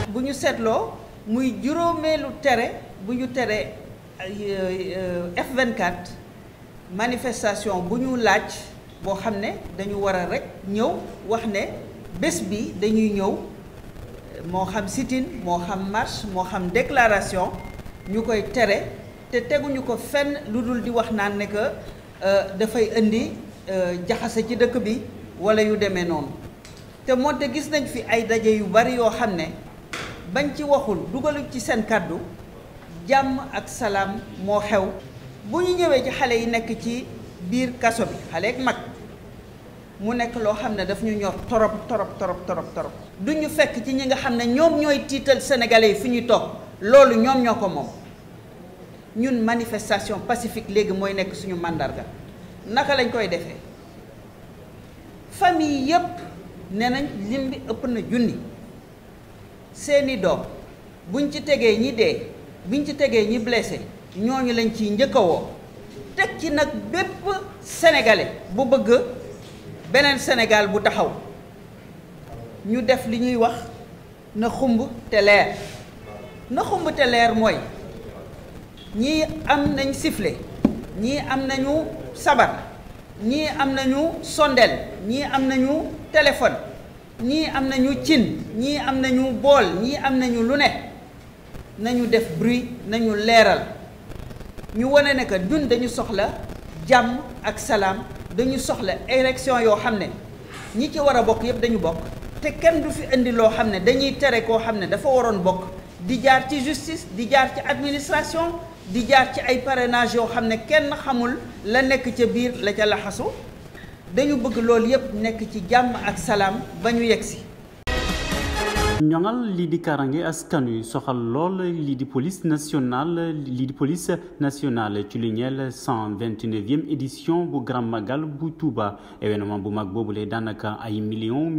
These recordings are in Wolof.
ndax bu ñu seetloo muy juróomeelu tere bu ñu tere F24 manifestation bu ñu laaj boo xam ne dañu war a rek ñëw wax ne bés bi dañuy ñëw moo xam sit-in moo xam marche moo xam déclaration ñu koy tere te teguñu ko fenn lu dul di wax naan ne que dafay indi jaxase ci dëkk bi wala yu demee noonu te moonte gis nañ fi ay daje yu bari yoo xam ne bañ ci waxul dugalu ci seen kàddu jàmm ak salaam moo xew bu ñu ñëwee ci xale yi nekk ci biir kaso bi xale ak mag mu nekk loo xam ne daf ñu ñor torop du ñu fekk ci ñi nga xam ne ñoom ñooy tiital sénégalais yi fi ñuy toog loolu ñoom ñoo ko moom ñun manifestation pacifique léegi mooy nekk suñu màndarga naka lañ koy defee famille yépp nee nañ lim bi ëpp na junni seeni doom buñ ci tegee ñi dee buñ ci tegee ñi blessé ñooñu lañ ciy njëkk a woo teg ci nag bépp sénégalais bu bëgg beneen Sénégal bu taxaw ñu def li ñuy wax na xumb te leer na xumb te leer mooy ñii am nañ sifflet ñii am nañu sabar ñii am nañu sondel ñii am nañu téléphone ñii am nañu cin ñii am nañu bool ñii am nañu lu ne nañu def bruit nañu leeral ñu wane ne que ñun dañu soxla jàmm ak salaam dañu soxla élection yoo xam ne ñi ci war a bokk yépp dañu bokk te kenn du fi indi loo xam ne dañuy tere koo xam ne dafa waroon bokk di jaar ci justice di jaar ci administration di jaar ci ay parrainage yoo xam ne kenn xamul la nekk ca biir la ca laxasu dañu bëgg loolu yépp nekk ci jàmm ak salaam ba ñu yegsi. ñoŋal lii di karange askan wi soxal lool lii di police nationale ci lu ñeel 129e édition bu Grand Magal bu Touba événement bu mag boobule daanaka ay millions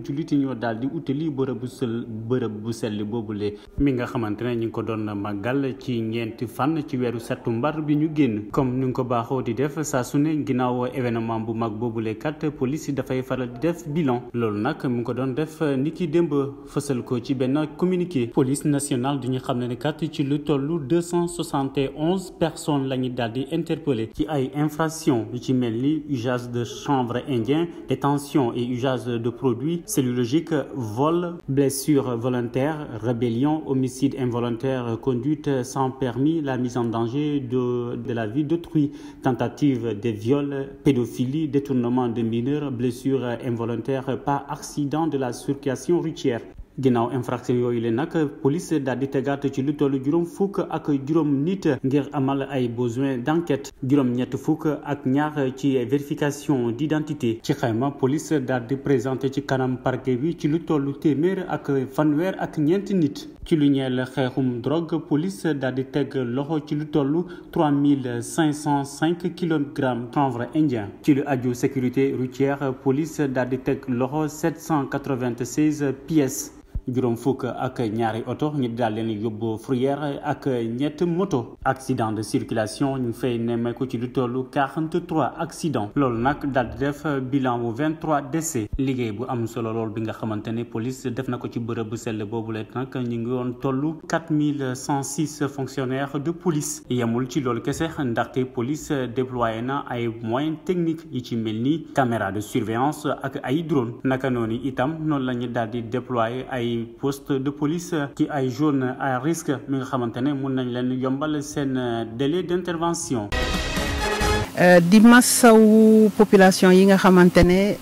jullit ñoo daal di utali bërëb bu sell boobule mi nga xamante ne ñu ngi ko doon màggal ci ñeenti fan ci weeru septembre bi ñu génn comme ni nga ko baaxoo di def saa su ne ginnaaw événement bu mag boobule kat police dafay faral di def bilan loolu nag mu ngi ko doon def ni ki démb fësal ko ci benn communiqué police nationale du ñu xam ne kat ci lu tollu 271 personnes la ñu daal di interpellé ci ay infractions yu ci mel ni usage de chanvre indien détention et usage de produits cellulosiques vol blessure volontaire rébellion homicide involontaire conduite sans permis la mise en danger de la vie d'autrui tentative de viol pédophilie détournement de mineurs blessure involontaire par accident de la circulation routière. ginnaaw infraction yooyu leen nag police daal di tegaat ci lu tollu juróom fukk ak juróom nit ngir amal ay besoin d'enquête juróom ñett fukk ak ñaar ci vérification d'identité ci xayma police daal di présenté ci kanam parquet bi ci lu tollu téeméer ak fanweer ak ñeenti nit ci lu ñeel xeexum drogue police daal di teg loxo ci lu tollu 3505 kilogrammes chanvre indien ci lu aju sécurité routière police daal di teg loxo 796 pièces juróom fukk ak ñaari oto ñu daal leen yóbbu fourrière ak ñett moto accident de circulation ñu fay nemmeeku ci lu tollu 43 accident loolu nag daal di def bilan bu 23 décès liggéey bu am solo lool bi nga xamante ne police def na ko ci bërëb bu sell boobu la nag ñu ngi woon tollu 4106 fonctionnaires de police yemul ci loolu kese ndaxte police déployé na ay moyens techniques yi ci mel ni caméra de surveillance ak ay drone naka noonu itam noonu la ñu daal di déployer ay poste de police ci ay zone à risque mi nga xamante ne mun nañ leen yombal seen délai d'intervention. di massawu population yi nga xamante ne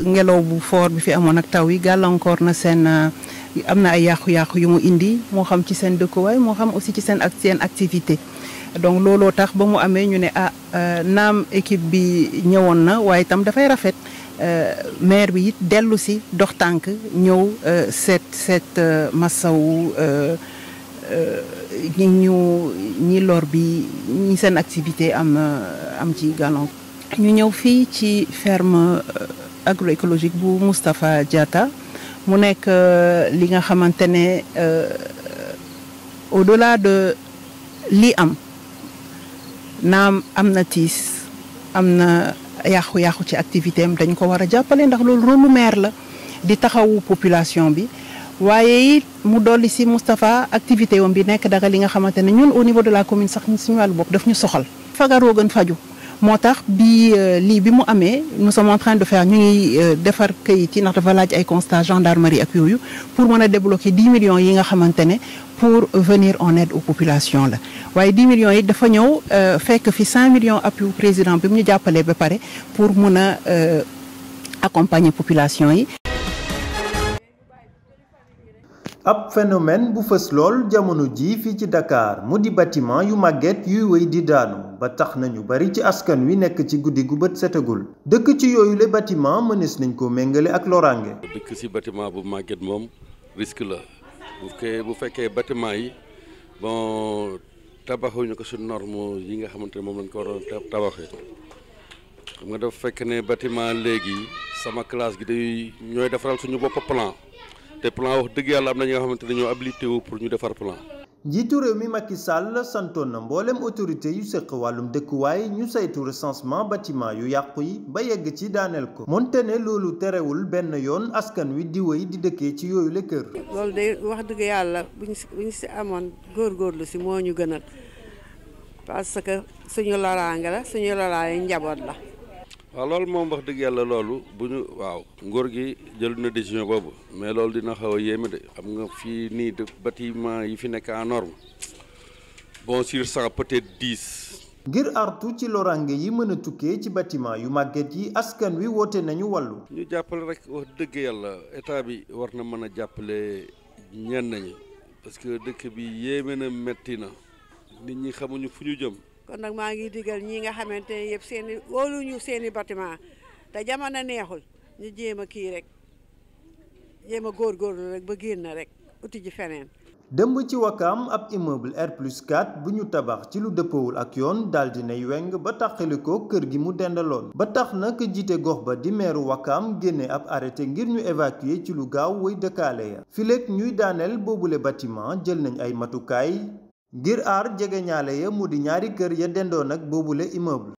ngelaw bu fort bi fi amoon ak taw yi gàllankoor na seen am na ay yàqu-yàqu yu mu indi moo xam ci seen dëkkuwaay moo xam aussi ci seen activité donc looloo tax ba mu amee ñu ne naam équipe bi ñëwoon na waaye itam dafay rafet. maire bi it dellu si dox tànk ñëw seet massawu ñi lor bi ñi seen activité am ci gàllankoor. ñu ñëw fii ci ferme agroécologique bu Moustapha Diatta mu nekk li nga xamante ne au-delà de li naam am na tiis am na yàqu-yàqu ci activité am dañ ko war a jàppale ndax loolu rôle lu maire la di taxawu population bi waaye it mu dolli si Moustapha activité wam bi nekk dara li nga xamante ne ñun au niveau de la commune sax suñu wàllu bopp daf ñu soxal fagaroo gën faju moo tax bi lii bi mu amee nous sommes en train de faire ñu ngi defar kayit yi ndax dafa laaj ay constat gendarmerie ak yooyu pour mën a débloquer 10 millions yi nga xamante ne pour venir en aide aux populations la waaye 10 millions yi dafa ñëw fekk fi 5 millions appui président bi mu ñu jàppalee ba pare pour mun a accompagner population yi. ab phénomène bu fës lool jamono ji fii ci Dakar mu di bâtiment yu màgget yuy wéy di daanu ba tax nañu bari ci askan wi nekk ci guddi gu bët setagul dëkk ci yooyu le bâtiment mënees nañ ko méngale ak loraange. dëkk ci bâtiment bu màgget moom risque la bu fekkee bâtiment yi bon tabaxuñu ko ci norme yi nga xamante ne moom lañ ko waroon tabaxee xam nga dafa fekk ne bâtiment léegi sama classe gi day ñooy defaral suñu bopp plan. te plan wax dëgg yàlla am na ñi nga xamante ne ñoo habilité wu pour ñu defar plan. njiitu réew mi Macky Sall santoon na mboolem autorité yu seq wàllum dëkkuwaay ñu saytu recensement bâtiment yu yàqu yi ba yegg ci daaneel ko. moonte ne loolu terewul benn yoon askan wi di wéy di dëkkee ci yooyu la kër. loolu de wax dëgg yàlla buñ si amoon góorgóorlu si moo ñu gënal parce que suñu loraange la suñu loraange njaboot la. waaw loolu moom wax dëgg yàlla loolu bu ñu waaw nguur gi jël na décision boobu mais loolu dina xaw a yéeme de xam nga fii nii de bâtiment yi fi nekk en norme bon sur 100 peut-être 10. ngir artu ci lorange yi mën a tukkee ci bâtiment yu màgget yi askan wi woote nañu wàllu. ñu jàppale rek wax dëgg yàlla état bi war na mën a jàppale ñenn ñi parce que dëkk bi yéeme na metti na nit ñi xamuñu fu ñu jëm. kon nag maa ngi digal ñi nga xamante ne yëpp seen i wóoluñu seen i bâtiment te jamono neexul ñu jéem a kii rek jéem a góorgóorlu rek ba génn rek uti ji feneen. dëmb ci Wakaam ab immeuble R+4 bu ñu tabax ci lu dëppawul ak yoon daal di nay weng ba taxali ko kër gi mu dendaloon ba tax na ka jiite gox ba di meeru Wakaam génne ab arrêté ngir ñu évacuer ci lu gaaw way dëkkaale ya fileeg ñuy daaneel boobule bâtiment jël nañ ay matukaay. ngir aar jege ñaale ya mu di ñaari kër ya dendoon ak boobule immeuble.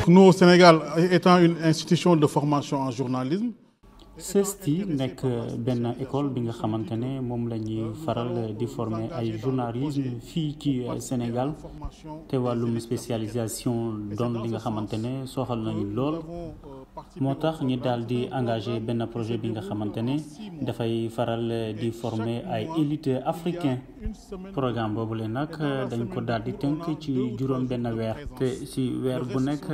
Nous au Sénégal étant une institution de formation en journalisme. CESTI nekk benn école bi nga xamante ne moom la ñuy faral di former ay journalisme fii ci Sénégal te wàllum spécialisation doon li nga xamante ne soxal nañu lool moo tax ñu daal di engagé benn projet bi nga xamante ne dafay faral di former ay élite africain programme boobu le nag dañ ko daal di tënk ci juróom benn weer te ci weer bu nekk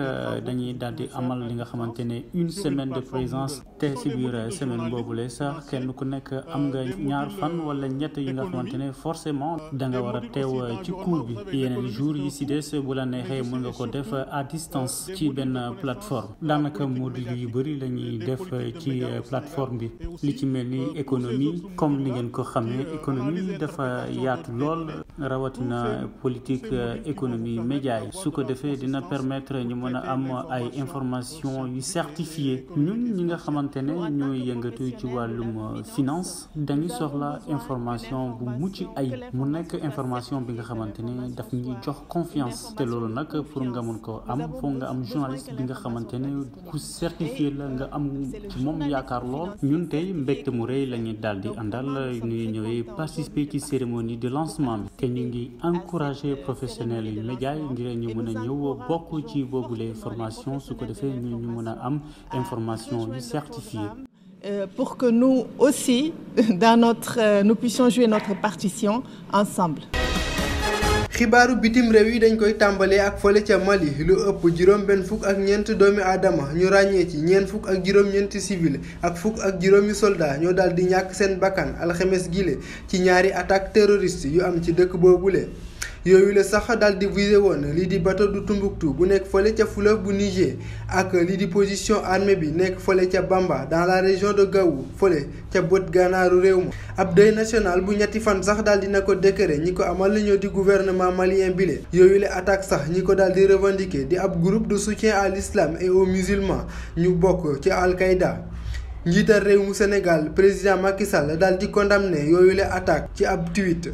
dañuy daal di amal li nga xamante ne une semaine de présence te ci biir semaine boobule sax kenn ku nekk am nga ñaar fan wala ñett yi nga xamante ne forcément da nga war a teew ci cours bi yeneen jours yi ci des bu la neexee mën nga ko def à distance ci benn plateforme daanaka module yu bëri la ñuy def ci plateforme bi li ci mel ni économie comme ni ngeen ko xamee économie dafa yaatu lool rawatina politique économie média yi su ko defee dina permettre ñu mën a am ay information yu certifié ñun ñi nga xamante ne ñooy yëngatu ci wàllum finance dañuy soxla information bu mucc ay mu nekk information bi nga xamante ne daf ñuy jox confiance te loolu nag pour nga mën ko am foog nga am journaliste bi nga xamante ne ku certifié la nga am ci moom yaakaar lool ñun tey mbégte mu rëy la ñuy daal di àndal ñuy ñëwee participer ci cérémonie de lancement bi te ñu ngi encourager professionnels yu média yi ngir ñu mën a ñëw bokk ci boobule formation su ko defee ñu mën a am information yu certifiée. Pour que nous aussi, nous puissions jouer notre partition ensemble. xibaaru bitim réew yi dañ koy tàmbalee ak fële ca Mali lu ëpp juróom-benn fukk ak ñeent doomi aadama ñu ràññee ci ñeent fukk ak juróom-ñeenti civil ak fukk ak juróomi soldat ñoo daal di ñàkk seen bakkan alxames gile ci ñaari attaque terroriste yu am ci dëkk boobule. yooyu la sax daal di visé woon lii di bateau du Tombouctou bu nekk fële ca fleuve bu Niger ak lii di position armée bi nekk fële ca Bamba dans la région de Gao fële ca bët gànnaaru réew ma ab deuil national bu ñetti fan sax daal dina ko décréter ñi ko amal la ñoo di gouvernement malien bile yooyu la attaque sax ñi ko daal di revendiquer di ab groupe de soutien à l'islam et aux musulmans ñu bokk ci Al-Qaïda njiital réew mu Sénégal président Macky Sall daal di condamné yooyu la attaque ci ab tweet.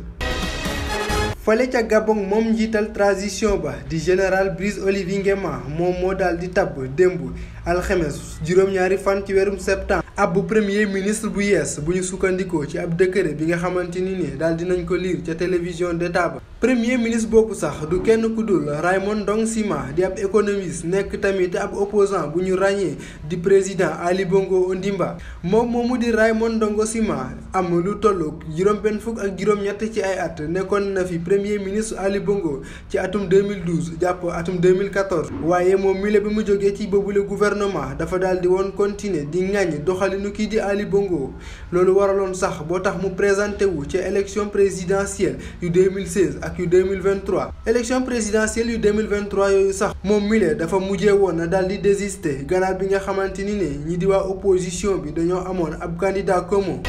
fale ca Gabon moom njiital transition ba di général Brice Oligui Nguema moom moo daal di tabb démb alxames juróom-ñaari fan ci weerum septembre ab premier ministre bu yees bu ñu sukkandikoo ci ab décret bi nga xamante ni daal dinañ ko lire ca télévision d'État ba. premier ministre boobu sax du kenn ku dul Raymond Ndong Sima di ab économiste nekk tamit ab opposant bu ñu ràññee di président Ali Bongo Ondimba moom moomu di Raymond Ndong Sima am lu tollu juróom-benn fukk ak juróom-ñett ci ay at nekkoon na fi premier ministre Ali Bongo ci atum 2012 jàpp atum 2014 waaye moom mile bi mu jógee ci boobule gouvernement dafa daal di woon continuer di ŋàññ doxalinu kii di Ali Bongo loolu waraloon sax boo tax mu présenté wu ci élection présidentielle yu 2016 ak yu 2023 élection présidentielle yu 2023 yooyu sax moom mile dafa mujjee woon na daal di désister gannaaw bi nga xamante ni ne ñi di waa opposition bi dañoo amoon ab candidat commun.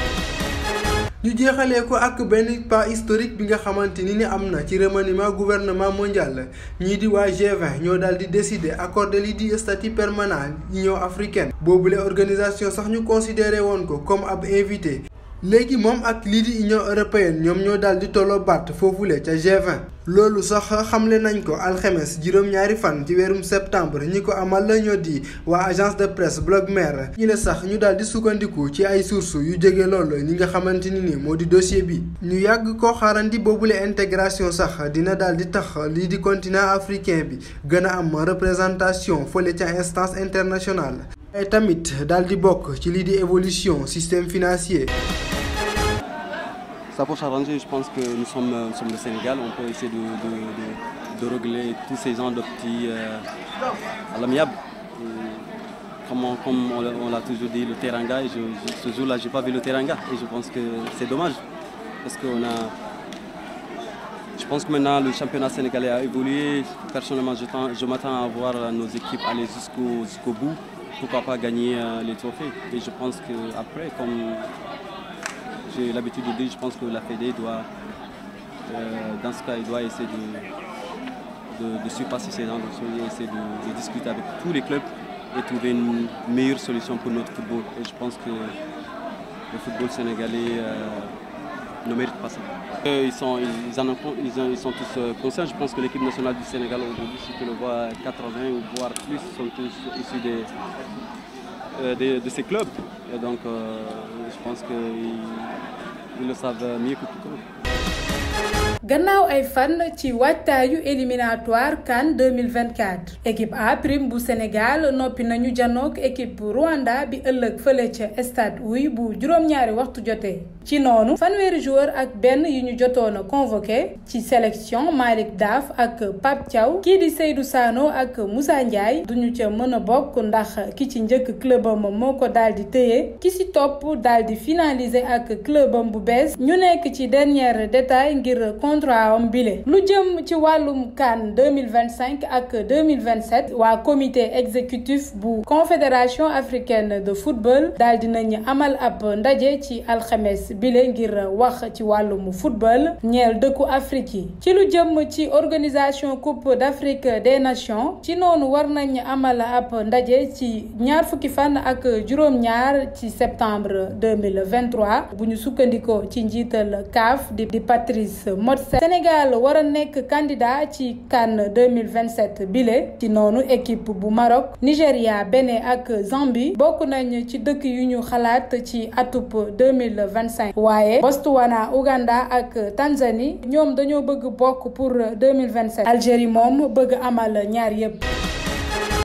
ñu jeexalee ko ak benn pas historique bi nga xamante ni am na ci remaniement gouvernement mondial ñii di waa G20 ñoo daal di décider accorder li di statut permanent Union africaine boobule organisation sax ñu considéré woon ko comme ab invité léegi moom ak lii di Union européenne ñoom ñoo daal di tolloo baat foofule ca G20 loolu sax xamle nañ ko alxames juróom-ñaari fan ci weerum septembre ñi ko amal la ñoo di waa agence de presse Blogmer ñi la sax ñu daal di sukkandiku ci ay sources yu jege loolu ñi nga xamante ni moo di dossier bi ñu yàgg ko xaarandi boobule intégration sax dina daal di tax lii di continent africain bi gën a am représentation fële ca instance internationale ay tamit daal di bokk ci lii di évolution système financier. Ça pour s'arranger, je pense que nous sommes le Sénégal, on peut essayer de régler tous ces gens de petits à l'amiable. Comme on l'a toujours dit, le teranga, et ce jour-là, je n'ai pas vu le teranga, et je pense que c'est dommage, parce je pense que maintenant le championnat sénégalais a évolué. Personnellement, je m'attends à voir nos équipes aller jusqu'au bout, pourquoi pas gagner les trophées. Et je pense qu'après, comme j'ai l'habitude de dire, je pense que la Fédé doit, dans ce cas, il doit essayer de surpasser ces gens, essayer de discuter avec tous les clubs et trouver une meilleure solution pour notre football. Et je pense que le football sénégalais ne mérite pas ça. Ils sont tous conscients. Je pense que l'équipe nationale du Sénégal aujourd'hui, si tu le vois, 80 ou voire plus, sont tous issus de ces clubs. Et donc, je pense qu'ils le savent mieux que tout le monde. gannaaw ay fan ci waajtaayu éliminatoire CAN 2024 équipe A prime bu Sénégal noppi nañu janook équipe Rwanda bi ëllëg fële ca stade Ouye bu juróom-ñaari waxtu jotee ci noonu fanweeri joueur ak benn yi ñu jotoon a convoqué ci sélection Malick Daaf ak Pape Thiaw kii di Seydou Sano ak Moussa Ndiaye duñu ca mën a bokk ndax ki ci njëkk clubam moo ko daal di téye ki ci topp daal di finaliser ak clubam bu bees ñu nekk ci dernier détail ngir contrat am bile lu jëm ci wàllum CAN 2025 ak 2027 waa comité exécutif bu confédération africaine de football daal dinañu amal ab ndaje ci alxames bile ngir wax ci wàllum football ñeel dëkku Afrique yi ci lu jëm ci organisation coupe d'Afrique des nations ci noonu war nañ amal ab ndaje ci ñaar fukki fan ak juróom-ñaar ci septembre 2023 bu ñu sukkandikoo ci njiital CAF di Patrice Motsepe Sénégal war a nekk candidat ci CAN 2027 bile ci noonu équipe bu Maroc Nigéria Bénin ak Zambie bokk nañ ci dëkk yu ñu xalaat ci atub 2025 waaye Botswana Ouganda ak Tanzanie ñoom dañoo bëgg bokk pour 2027 Algérie moom bëgg amal ñaar yépp